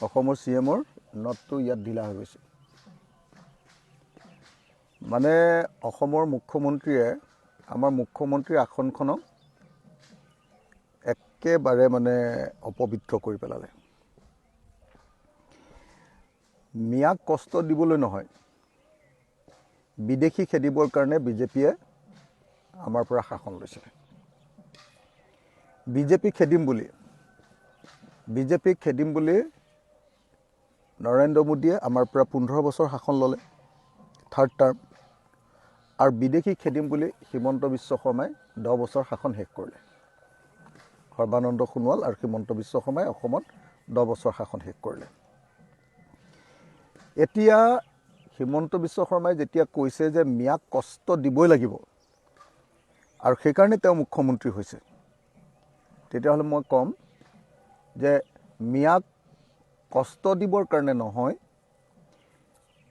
অসমৰ চি এমৰ নটটো ইয়াত ঢিলা হৈ গৈছে। মানে অসমৰ মুখ্যমন্ত্ৰীয়ে আমাৰ মুখ্যমন্ত্ৰীৰ আসনখনক একেবাৰে মানে অপবিত্ৰ কৰি পেলালে। মিয়াক কষ্ট দিবলৈ নহয়, বিদেশী খেদিবৰ কাৰণে বিজেপিয়ে আমাৰ পৰা শাসন লৈছিলে। বিজেপি খেদিম বুলি, বিজেপিক খেদিম বুলি নৰেন্দ্ৰ মোদীয়ে আমাৰ পৰা 15 বছৰ শাসন ল'লে, থাৰ্ড টাৰ্ম। আৰু বিদেশী খেদিম বুলি হিমন্ত বিশ্ব শৰ্মাই 10 বছৰ শাসন শেষ কৰিলে। সৰ্বানন্দ সোণোৱাল আৰু হিমন্ত বিশ্ব শৰ্মাই অসমত 10 বছৰ শাসন শেষ কৰিলে। এতিয়া হিমন্ত বিশ্ব শৰ্মাই যেতিয়া কৈছে যে মিয়াক কষ্ট দিবই লাগিব আৰু সেইকাৰণে তেওঁ মুখ্যমন্ত্ৰী হৈছে, তেতিয়াহ'লে মই ক'ম যে মিয়াক কষ্ট দিবৰ কাৰণে নহয়,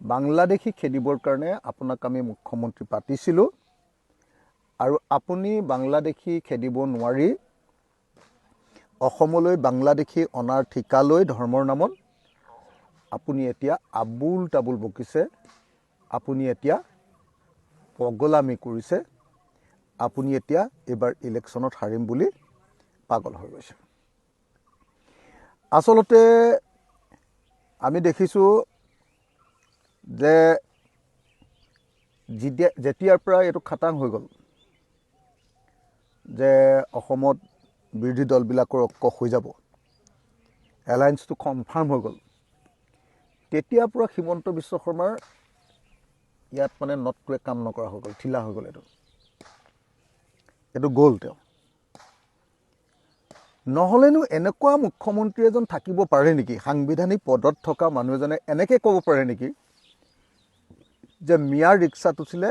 বাংলাদেশী খেদিবৰ কাৰণে আপোনাক আমি মুখ্যমন্ত্ৰী পাতিছিলোঁ আৰু আপুনি বাংলাদেশী খেদিব নোৱাৰি অসমলৈ বাংলাদেশী অনাৰ ঠিকা লৈ ধৰ্মৰ নামত আপুনি এতিয়া আবোল তাবোল বকিছে, আপুনি এতিয়া পগলামি কৰিছে, আপুনি এতিয়া এইবাৰ ইলেকশ্যনত হাৰিম বুলি পাগল হৈ গৈছে। আচলতে আমি দেখিছোঁ যে যেতিয়াৰ পৰা এইটো খাটাং হৈ গ'ল যে অসমত বিৰোধী দলবিলাকৰ ঐক্য হৈ যাব, এলায়েন্সটো কনফাৰ্ম হৈ গ'ল, তেতিয়াৰ পৰা হিমন্ত বিশ্ব শৰ্মাৰ ইয়াত মানে নটটোৱে কাম নকৰা হৈ গ'ল, ঢিলা হৈ গ'ল। এইটো গ'ল তেওঁ। নহ'লেনো এনেকুৱা মুখ্যমন্ত্ৰী এজন থাকিব পাৰে নেকি? সাংবিধানিক পদত থকা মানুহ এজনে এনেকৈ ক'ব পাৰে নেকি যে মিয়াৰ ৰিক্সাত উঠিলে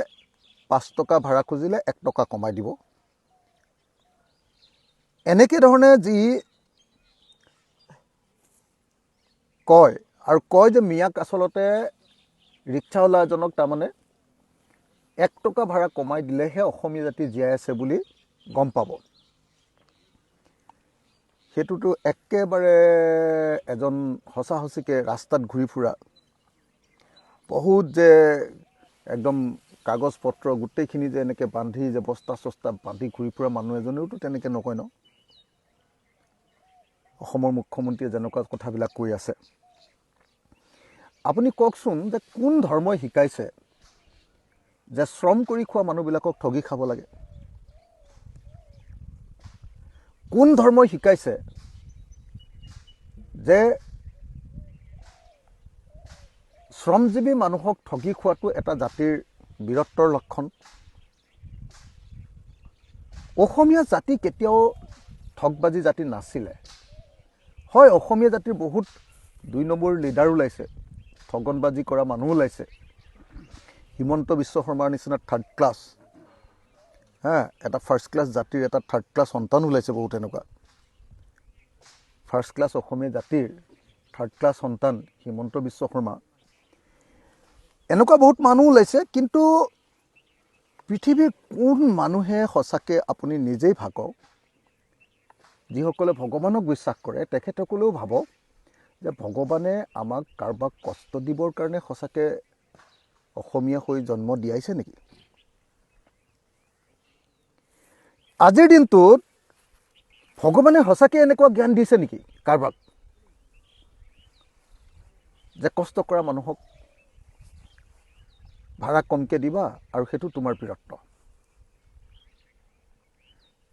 5 টকা ভাড়া খুজিলে 1 টকা কমাই দিব? এনেকৈ ধৰণে যি কয় আৰু কয় যে মিয়াক আচলতে ৰিক্সাৱালা এজনক তাৰমানে 1 টকা ভাড়া কমাই দিলেহে অসমীয়া জাতি জীয়াই আছে বুলি গম পাব, সেইটোতো একেবাৰে এজন সঁচা সঁচিকৈ ৰাস্তাত ঘূৰি ফুৰা বহুত যে একদম কাগজ পত্ৰ গোটেইখিনি যে এনেকৈ বান্ধি যে বস্তা চস্তা বান্ধি ঘূৰি ফুৰা মানুহ এজনেওতো তেনেকৈ নকয় ন। অসমৰ মুখ্যমন্ত্ৰীয়ে যেনেকুৱা কথাবিলাক কৈ আছে, আপুনি কওকচোন যে কোন ধৰ্মই শিকাইছে যে শ্ৰম কৰি খোৱা মানুহবিলাকক ঠগি খাব লাগে? কোন ধৰ্মই শিকাইছে যে শ্ৰমজীৱী মানুহক ঠগি খোৱাটো এটা জাতিৰ বীৰত্বৰ লক্ষণ? অসমীয়া জাতি কেতিয়াও ঠগবাজী জাতি নাছিলে। হয়, অসমীয়া জাতিৰ বহুত 2 নম্বৰ লিডাৰ ওলাইছে, ঠগনবাজি কৰা মানুহ ওলাইছে, হিমন্ত বিশ্ব শৰ্মাৰ নিচিনা থাৰ্ড ক্লাছ, হা, এটা ফাৰ্ষ্ট ক্লাছ জাতিৰ এটা থাৰ্ড ক্লাছ সন্তান ওলাইছে। বহুত এনেকুৱা ফাৰ্ষ্ট ক্লাছ অসমীয়া জাতিৰ থাৰ্ড ক্লাছ সন্তান হিমন্ত বিশ্ব শৰ্মা, এনেকুৱা বহুত মানুহ ওলাইছে। কিন্তু পৃথিৱীৰ কোন মানুহে সঁচাকৈ আপুনি নিজেই ভাবক, যিসকলে ভগৱানক বিশ্বাস কৰে তেখেতসকলেও ভাবক যে ভগৱানে আমাক কাৰোবাক কষ্ট দিবৰ কাৰণে সঁচাকৈ অসমীয়া হৈ জন্ম দিয়াইছে নেকি? আজিৰ দিনটোত ভগৱানে সঁচাকৈ এনেকুৱা জ্ঞান দিছে নেকি কাৰোবাক যে কষ্ট কৰা মানুহক ভাড়া কমকৈ দিবা আৰু সেইটো তোমাৰ বীৰত্ব?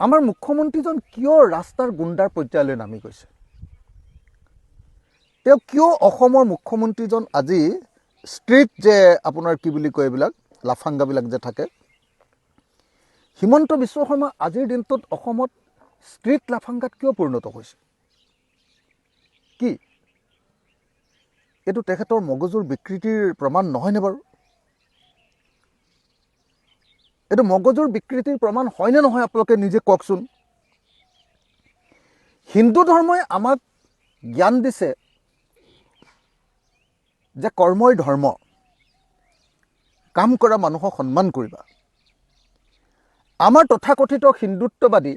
আমাৰ মুখ্যমন্ত্ৰীজন কিয় ৰাস্তাৰ গুণ্ডাৰ পৰ্যায়লৈ নামি গৈছে? তেওঁ কিয় অসমৰ মুখ্যমন্ত্ৰীজন আজি ষ্ট্ৰীট যে আপোনাৰ কি বুলি কয় এইবিলাক লাফাংগাবিলাক যে থাকে, হিমন্ত বিশ্ব শৰ্মা আজিৰ দিনটোত অসমত ষ্ট্ৰীট লাফাংগাত কিয় পৰিণত হৈছে? কি এইটো তেখেতৰ মগজুৰ বিকৃতিৰ প্ৰমাণ নহয়নে বাৰু? এইটো মগজুৰ বিকৃতিৰ প্ৰমাণ হয়নে নহয় আপোনালোকে নিজে কওকচোন। হিন্দু ধৰ্মই আমাক জ্ঞান দিছে যে কৰ্মই ধৰ্ম, কাম কৰা মানুহক সন্মান কৰিবা। আমাৰ তথাকথিত হিন্দুত্ববাদী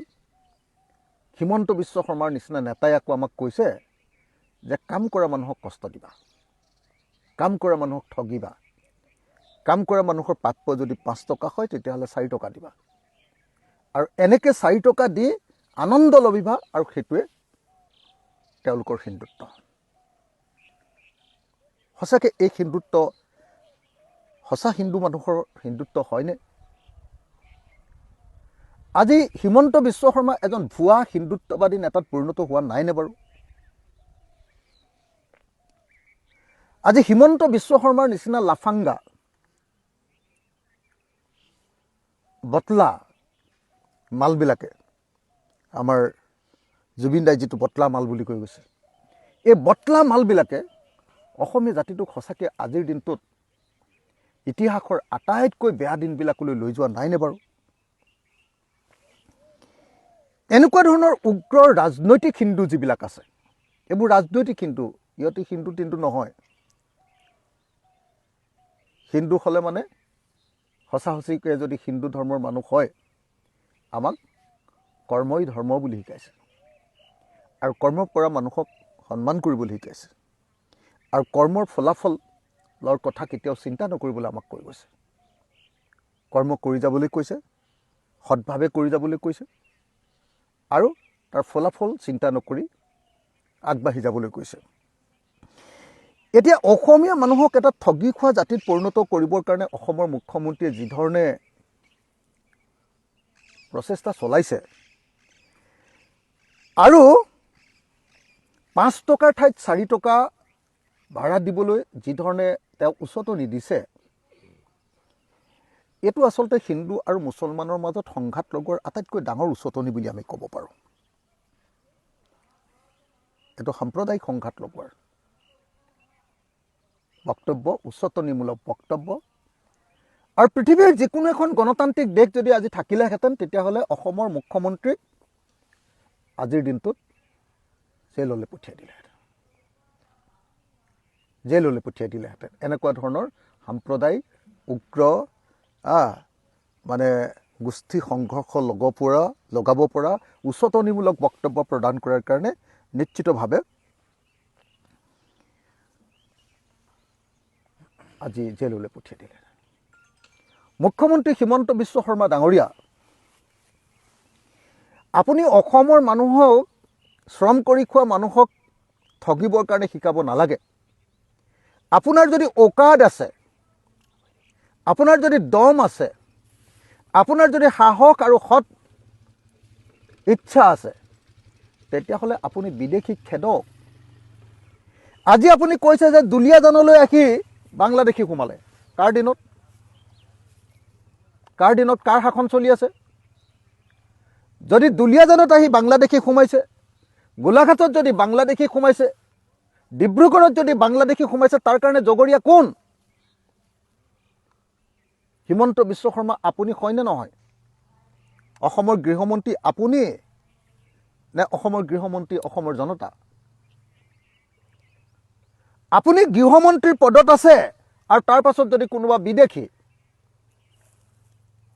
হিমন্ত বিশ্ব শৰ্মাৰ নিচিনা নেতাই আকৌ আমাক কৈছে যে কাম কৰা মানুহক কষ্ট দিবা, কাম কৰা মানুহক ঠগিবা, কাম কৰা মানুহৰ প্ৰাপ্য যদি 5 টকা হয় তেতিয়াহ'লে 4 টকা দিবা, আৰু এনেকৈ 4 টকা দি আনন্দ লভিবা, আৰু সেইটোৱে তেওঁলোকৰ হিন্দুত্ব। সঁচাকৈ এই হিন্দুত্ব সঁচা হিন্দু মানুহৰ হিন্দুত্ব হয়নে? আজি হিমন্ত বিশ্ব শৰ্মা এজন ভুৱা হিন্দুত্ববাদী নেতাত পৰিণত হোৱা নাইনে বাৰু? আজি হিমন্ত বিশ্ব শৰ্মাৰ নিচিনা লাফাংগা বটলা মালবিলাকে, আমাৰ জুবিন দাই যিটো বটলা মাল বুলি কৈ গৈছে, এই বটলা মালবিলাকে অসমীয়া জাতিটোক সঁচাকৈ আজিৰ দিনটোত ইতিহাসৰ আটাইতকৈ বেয়া দিনবিলাকলৈ লৈ যোৱা নাইনে বাৰু? এনেকুৱা ধৰণৰ উগ্ৰ ৰাজনৈতিক হিন্দু যিবিলাক আছে, এইবোৰ ৰাজনৈতিক হিন্দু, ইহঁতে হিন্দু তিন্দু নহয়। হিন্দু হ'লে মানে সঁচা সঁচিকৈ যদি হিন্দু ধৰ্মৰ মানুহ হয়, আমাক কৰ্মই ধৰ্ম বুলি শিকাইছে, আৰু কৰ্ম কৰা মানুহক সন্মান কৰিবলৈ শিকাইছে, আৰু কৰ্মৰ ফলাফলৰ কথা কেতিয়াও চিন্তা নকৰিবলৈ আমাক কৈ গৈছে। কৰ্ম কৰি যাবলৈ কৈছে, সৎভাৱে কৰি যাবলৈ কৈছে, আৰু তাৰ ফলাফল চিন্তা নকৰি আগবাঢ়ি যাবলৈ কৈছে। এতিয়া অসমীয়া মানুহক এটা ঠগি খোৱা জাতিত পৰিণত কৰিবৰ কাৰণে অসমৰ মুখ্যমন্ত্ৰীয়ে যিধৰণে প্ৰচেষ্টা চলাইছে, আৰু 5 টকাৰ ঠাইত 4 টকা ভাড়া দিবলৈ যিধৰণে তেওঁ উচটনি দিছে, এইটো আচলতে হিন্দু আৰু মুছলমানৰ মাজত সংঘাত লগোৱাৰ আটাইতকৈ ডাঙৰ উচটনি বুলি আমি ক'ব পাৰোঁ। এইটো সাম্প্ৰদায়িক সংঘাত লগোৱাৰ বক্তব্য, উচটনিমূলক বক্তব্য। আৰু পৃথিৱীৰ যিকোনো এখন গণতান্ত্ৰিক দেশ যদি আজি থাকিলেহেঁতেন, তেতিয়াহ'লে অসমৰ মুখ্যমন্ত্ৰীক আজিৰ দিনটোত জেললৈ পঠিয়াই দিলেহেঁতেন, জেললৈ পঠিয়াই দিলেহেঁতেন। এনেকুৱা ধৰণৰ সাম্প্ৰদায়িক উগ্ৰ মানে গোষ্ঠী সংঘৰ্ষ লগাব পৰা উচটনিমূলক বক্তব্য প্ৰদান কৰাৰ কাৰণে নিশ্চিতভাৱে আজি জেললৈ পঠিয়াই দিলে। মুখ্যমন্ত্ৰী হিমন্ত বিশ্ব শৰ্মা ডাঙৰীয়া, আপুনি অসমৰ মানুহক, শ্ৰম কৰি খোৱা মানুহক ঠগিবৰ কাৰণে শিকাব নালাগে। আপোনাৰ যদি ঔকাদ আছে, আপোনাৰ যদি দম আছে, আপোনাৰ যদি সাহস আৰু সৎ ইচ্ছা আছে, তেতিয়াহ'লে আপুনি বিদেশীক খেদক। আজি আপুনি কৈছে যে দুলীয়াজানলৈ আহি বাংলাদেশী সোমালে, কাৰ দিনত? কাৰ দিনত কাৰ শাসন চলি আছে? যদি দুলীয়াজানত আহি বাংলাদেশী সোমাইছে, গোলাঘাটত যদি বাংলাদেশী সোমাইছে, ডিব্ৰুগড়ত যদি বাংলাদেশী সোমাইছে, তাৰ কাৰণে জগৰীয়া কোন? হিমন্ত বিশ্ব শৰ্মা আপুনি হয়নে নহয়? অসমৰ গৃহমন্ত্ৰী আপুনি নে অসমৰ গৃহমন্ত্ৰী অসমৰ জনতা? আপুনি গৃহমন্ত্ৰীৰ পদত আছে, আৰু তাৰ পাছত যদি কোনোবা বিদেশী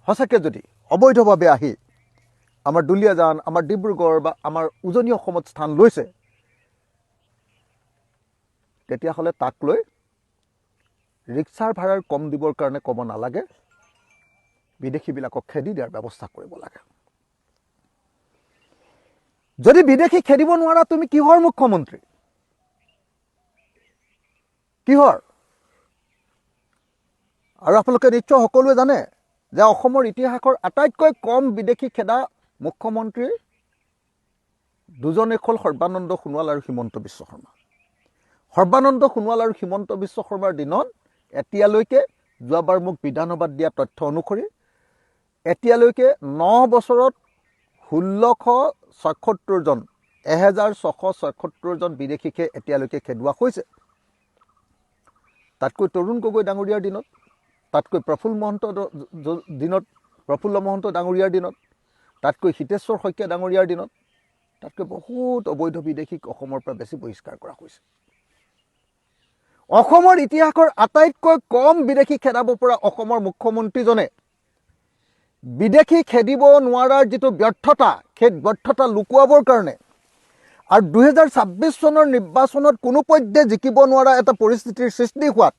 সঁচাকৈ যদি অবৈধভাৱে আহি আমাৰ দুলীয়াজান, আমাৰ ডিব্ৰুগড় বা আমাৰ উজনি অসমত স্থান লৈছে, তেতিয়াহ'লে তাক লৈ ৰিক্সাৰ ভাড়াৰ কম দিবৰ কাৰণে ক'ব নালাগে, বিদেশীবিলাকক খেদি দিয়াৰ ব্যৱস্থা কৰিব লাগে। যদি বিদেশী খেদিব নোৱাৰা, তুমি কিহৰ মুখ্যমন্ত্ৰী? কিহৰ? আৰু আপোনালোকে নিশ্চয় সকলোৱে জানে যে অসমৰ ইতিহাসৰ আটাইতকৈ কম বিদেশী খেদা মুখ্যমন্ত্ৰী দুজনে হ'ল সৰ্বানন্দ সোণোৱাল আৰু হিমন্ত বিশ্ব শৰ্মা। সৰ্বানন্দ সোণোৱাল আৰু হিমন্ত বিশ্ব শৰ্মাৰ দিনত এতিয়ালৈকে, যোৱাবাৰ মোক বিধানসভাত দিয়া তথ্য অনুসৰি, এতিয়ালৈকে 9 বছৰত 1676 জন, 1676 জন বিদেশীকে এতিয়ালৈকে খেদোৱা হৈছে। তাতকৈ তৰুণ গগৈ ডাঙৰীয়াৰ দিনত, তাতকৈ প্ৰফুল্ল মহন্ত দিনত, প্ৰফুল্ল মহন্ত ডাঙৰীয়াৰ দিনত, তাতকৈ হিতেশ্বৰ শইকীয়া ডাঙৰীয়াৰ দিনত, তাতকৈ বহুত অবৈধ বিদেশীক অসমৰ পৰা বেছি বহিষ্কাৰ কৰা হৈছে। অসমৰ ইতিহাসৰ আটাইতকৈ কম বিদেশী খেদাব পৰা অসমৰ মুখ্যমন্ত্ৰীজনে বিদেশী খেদিব নোৱাৰাৰ যিটো ব্যৰ্থতা, সেই ব্যৰ্থতা লুকুৱাবৰ কাৰণে আৰু 2026 চনৰ নিৰ্বাচনত কোনো পধ্যে জিকিব নোৱাৰা এটা পৰিস্থিতিৰ সৃষ্টি হোৱাত,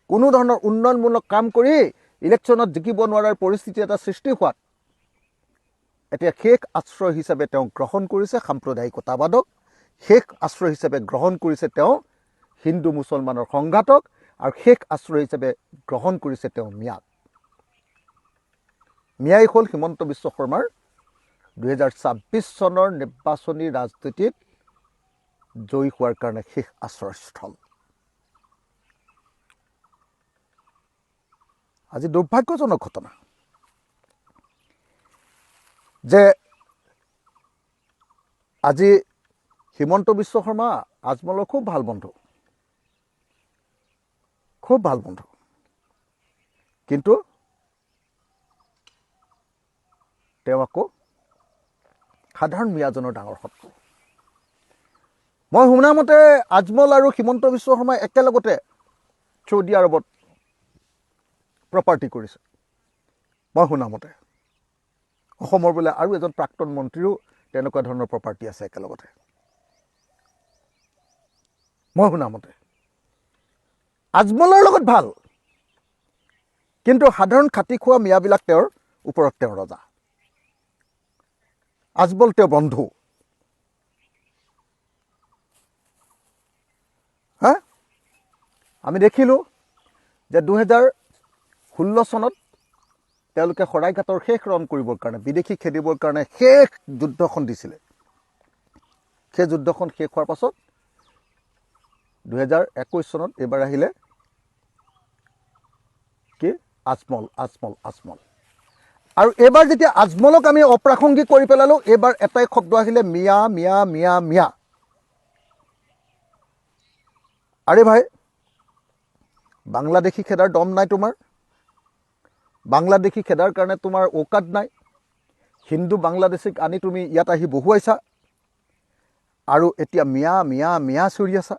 কোনো ধৰণৰ উন্নয়নমূলক কাম কৰি ইলেকশ্যনত জিকিব নোৱাৰাৰ পৰিস্থিতি এটা সৃষ্টি হোৱাত এতিয়া শেষ আশ্ৰয় হিচাপে তেওঁ গ্ৰহণ কৰিছে সাম্প্ৰদায়িকতাবাদক, শেষ আশ্ৰয় হিচাপে গ্ৰহণ কৰিছে তেওঁ হিন্দু মুছলমানৰ সংঘাতক, আৰু শেষ আশ্ৰয় হিচাপে গ্ৰহণ কৰিছে তেওঁ মিয়াক। মিয়াই হ'ল হিমন্ত বিশ্ব শৰ্মাৰ 2026 চনৰ নিৰ্বাচনী ৰাজনীতিত জয়ী হোৱাৰ কাৰণে শেষ আশ্ৰয়স্থল। আজি দুৰ্ভাগ্যজনক ঘটনা যে আজি হিমন্ত বিশ্ব শৰ্মা আজমলৰ খুব ভাল বন্ধু, খুব ভাল বন্ধু, কিন্তু তেওঁ আকৌ সাধাৰণ মিয়াজনৰ ডাঙৰ শত্ৰু। মই শুনামতে আজমল আৰু হিমন্ত বিশ্ব শৰ্মাই একেলগতে চৌদি আৰৱত প্ৰপাৰ্টি কৰিছে। মই শুনামতে অসমৰ বোলে আৰু এজন প্ৰাক্তন মন্ত্ৰীও তেনেকুৱা ধৰণৰ প্ৰপাৰ্টি আছে একেলগতে। মই শুনামতে আজমলৰ লগত ভাল, কিন্তু সাধাৰণ খাটি খোৱা মিয়াবিলাক তেওঁৰ ওপৰত তেওঁ ৰজা, আজমল তেওঁ বন্ধু। হা, আমি দেখিলোঁ যে 2016 চনত তেওঁলোকে শৰাইঘাটৰ শেষ ৰণ কৰিবৰ কাৰণে, বিদেশী খেদিবৰ কাৰণে শেষ যুদ্ধখন দিছিলে। সেই যুদ্ধখন শেষ হোৱাৰ পাছত 2021 চনত এইবাৰ আহিলে কি আজমল, আজমল, আজমল। আৰু এইবাৰ যেতিয়া আজমলক আমি অপ্ৰাসংগিক কৰি পেলালোঁ, এইবাৰ এটাই শব্দ আহিলে মিয়া, মিয়া, মিয়া, মিয়া। আৰে ভাই, বাংলাদেশী খেদাৰ দম নাই তোমাৰ, বাংলাদেশী খেদাৰ কাৰণে তোমাৰ ঔকাত নাই, হিন্দু বাংলাদেশীক আনি তুমি ইয়াত আহি বহুৱাইছা, আৰু এতিয়া মিয়া, মিয়া, মিয়া চিঞৰি আছা।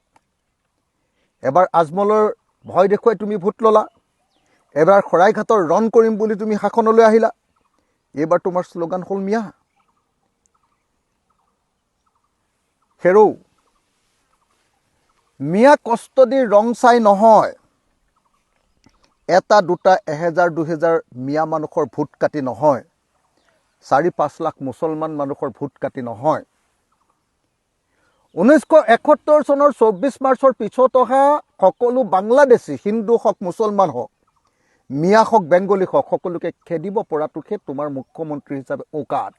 এবাৰ আজমলৰ ভয় দেখুৱাই তুমি ভোট ল'লা, এবাৰ শৰাইঘাটৰ ৰণ কৰিম বুলি তুমি শাসনলৈ আহিলা, এইবাৰ তোমাৰ শ্লোগান হ'ল মিয়া। হেৰৌ, মিয়া কষ্ট দি ৰং চাই নহয়, এটা দুটা এহেজাৰ দুহেজাৰ মিয়া মানুহৰ ভোট কাটি নহয়, 4-5 লাখ মুছলমান মানুহৰ ভোট কাটি নহয়। 1971 চনৰ 24 মাৰ্চৰ পিছত অহা সকলো বাংলাদেশী, হিন্দু হওক মুছলমান হওক, মিয়া হওক বেংগলী হওক, সকলোকে খেদিব পৰাটোহে তোমাৰ মুখ্যমন্ত্ৰী হিচাপে ঔকাত।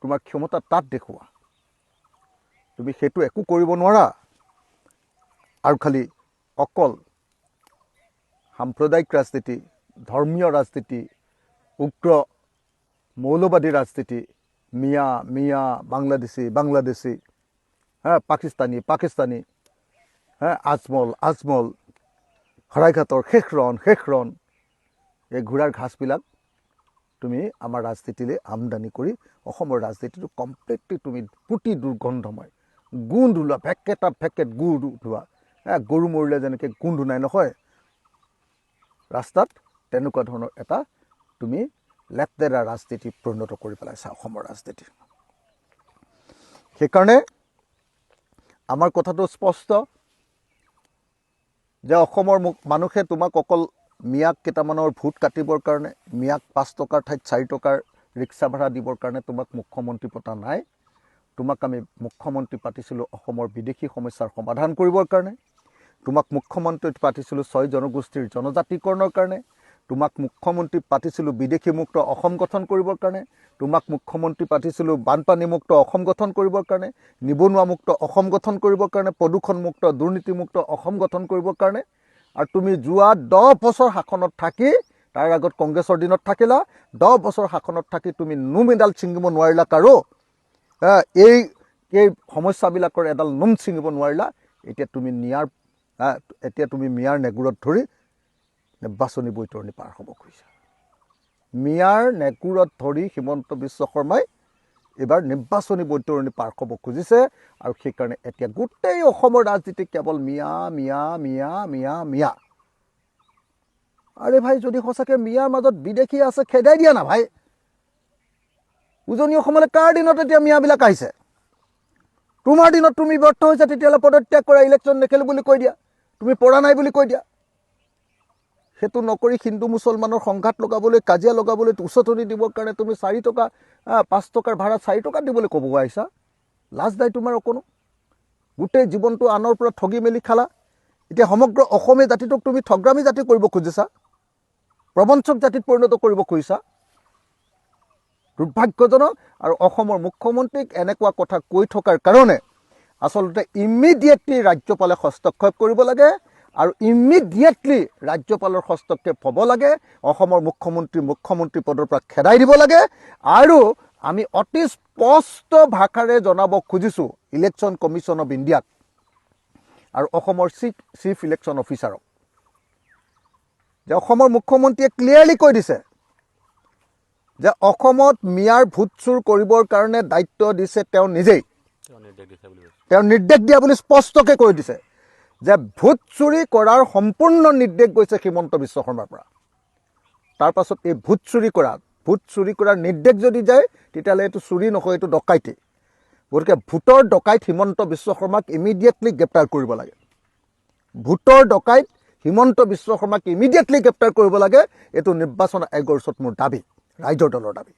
তোমাৰ ক্ষমতা তাত দেখুওৱা, তুমি সেইটো একো কৰিব নোৱাৰা। আৰু খালি অকল সাম্প্ৰদায়িক ৰাজনীতি, ধৰ্মীয় ৰাজনীতি, উগ্ৰ মৌলবাদী ৰাজনীতি, মিয়া মিয়া, বাংলাদেশী বাংলাদেশী, হা পাকিস্তানী পাকিস্তানী, হা আজমল আজমল, শৰাইঘাটৰ শেষ ৰণ শেষ ৰণ, এই ঘোঁৰাৰ ঘাঁচবিলাক তুমি আমাৰ ৰাজনীতিলৈ আমদানি কৰি অসমৰ ৰাজনীতিটো কমপ্লিটলি তুমি পুতি দুৰ্গন্ধময়, গোন্ধ ওলোৱা, ভেকেটা ভেকেট গোন্ধ ওলোৱা, গৰু মৰিলে যেনেকৈ গোন্ধ নাই নহয় ৰাস্তাত, তেনেকুৱা ধৰণৰ এটা তুমি লেতেৰা ৰাজনীতি পৰিণত কৰি পেলাইছা অসমৰ ৰাজনীতি। সেইকাৰণে আমাৰ কথাটো স্পষ্ট যে অসমৰ মানুহে তোমাক অকল মিয়াক কেইটামানৰ ভোট কাটিবৰ কাৰণে, মিয়াক 5 টকাৰ ঠাইত 4 টকাৰ ৰিক্সা ভাড়া দিবৰ কাৰণে তোমাক মুখ্যমন্ত্ৰী পতা নাই। তোমাক আমি মুখ্যমন্ত্ৰী পাতিছিলোঁ অসমৰ বিদেশী সমস্যাৰ সমাধান কৰিবৰ কাৰণে, তোমাক মুখ্যমন্ত্ৰী পাতিছিলোঁ 6 জনগোষ্ঠীৰ জনজাতিকৰণৰ কাৰণে, তোমাক মুখ্যমন্ত্ৰী পাতিছিলোঁ বিদেশী মুক্ত অসম গঠন কৰিবৰ কাৰণে, তোমাক মুখ্যমন্ত্ৰী পাতিছিলোঁ বানপানী মুক্ত অসম গঠন কৰিবৰ কাৰণে, নিবনুৱা মুক্ত অসম গঠন কৰিবৰ কাৰণে, প্ৰদূষণ মুক্ত দুৰ্নীতিমুক্ত অসম গঠন কৰিবৰ কাৰণে। আৰু তুমি যোৱা 10 বছৰ শাসনত থাকি, তাৰ আগত কংগ্ৰেছৰ দিনত থাকিলা, 10 বছৰ শাসনত থাকি তুমি নোম এডাল ছিঙিব নোৱাৰিলা কাৰো, এই সমস্যাবিলাকৰ এডাল নোম ছিঙিব নোৱাৰিলা। এতিয়া তুমি নিয়াৰ, এতিয়া তুমি মিয়াৰ নেগুৰত ধৰি নিৰ্বাচনী বৈতৰণি পাৰ হ'ব খুজিছা। মিয়াৰ নেগুৰত ধৰি হিমন্ত বিশ্ব শৰ্মাই এইবাৰ নিৰ্বাচনী বৈতৰণি পাৰ হ'ব খুজিছে। আৰু সেইকাৰণে এতিয়া গোটেই অসমৰ ৰাজনীতি কেৱল মিয়া মিয়া মিয়া মিয়া মিয়া। আৰে ভাই, যদি সঁচাকৈ মিয়াৰ মাজত বিদেশী আছে খেদাই দিয়া না ভাই। উজনি অসমলৈ কাৰ দিনত এতিয়া মিয়াবিলাক আহিছে? তোমাৰ দিনত তুমি ব্যৰ্থ হৈছা, তেতিয়াহ'লে পদত্যাগ কৰা, ইলেকশ্যন নেখেলো বুলি কৈ দিয়া, তুমি পৰা নাই বুলি কৈ দিয়া। সেইটো নকৰি হিন্দু মুছলমানৰ সংঘাত লগাবলৈ, কাজিয়া লগাবলৈ, উচতনি দিবৰ কাৰণে তুমি 4 টকা, 5 টকাৰ ভাড়া 4 টকা দিবলৈ ক'ব আহিছা। লাজ নাই তোমাৰ অকণো? গোটেই জীৱনটো আনৰ পৰা ঠগি মেলি খালা। এতিয়া সমগ্ৰ অসমীয়া জাতিটোক তুমি ঠগৰামী জাতি কৰিব খুজিছা, প্ৰবঞ্চক জাতিত পৰিণত কৰিব খুজিছা। দুৰ্ভাগ্যজনক। আৰু অসমৰ মুখ্যমন্ত্ৰীক এনেকুৱা কথা কৈ থকাৰ কাৰণে আচলতে ইমিডিয়েটলি ৰাজ্যপালে হস্তক্ষেপ কৰিব লাগে আৰু ইমিডিয়েটলি ৰাজ্যপালৰ হস্তক্ষেপ হ'ব লাগে। অসমৰ মুখ্যমন্ত্ৰী মুখ্যমন্ত্ৰী পদৰ পৰা খেদাই দিব লাগে। আৰু আমি অতি স্পষ্ট ভাষাৰে জনাব খুজিছোঁ ইলেকশ্যন কমিশ্যন অফ ইণ্ডিয়াক আৰু অসমৰ চিফ চিফ ইলেকশ্যন অফিচাৰক যে অসমৰ মুখ্যমন্ত্ৰীয়ে ক্লিয়াৰলি কৈ দিছে যে অসমত মিয়াৰ ভোট চুৰ কৰিবৰ কাৰণে দায়িত্ব দিছে তেওঁ নিজেই। তেওঁ নিৰ্দেশ দিছে বুলি কৈছে। তেওঁ নিৰ্দেশ দিয়া বুলি স্পষ্টকৈ কৈ দিছে যে ভোট চুৰি কৰাৰ সম্পূৰ্ণ নিৰ্দেশ গৈছে হিমন্ত বিশ্ব শৰ্মাৰ পৰা। তাৰ পাছত এই ভোট চুৰি কৰাৰ নিৰ্দেশ যদি যায়, তেতিয়াহ'লে এইটো চুৰি নহয়, এইটো ডকাইতি। গতিকে ভোটৰ ডকাইত হিমন্ত বিশ্ব শৰ্মাক ইমিডিয়েটলি গ্ৰেপ্তাৰ কৰিব লাগে। ভোটৰ ডকাইত হিমন্ত বিশ্ব শৰ্মাক ইমিডিয়েটলি গ্ৰেপ্তাৰ কৰিব লাগে। এইটো নিৰ্বাচন আয়োগৰ ওচৰত মোৰ দাবী, ৰাইজৰ দলৰ দাবী।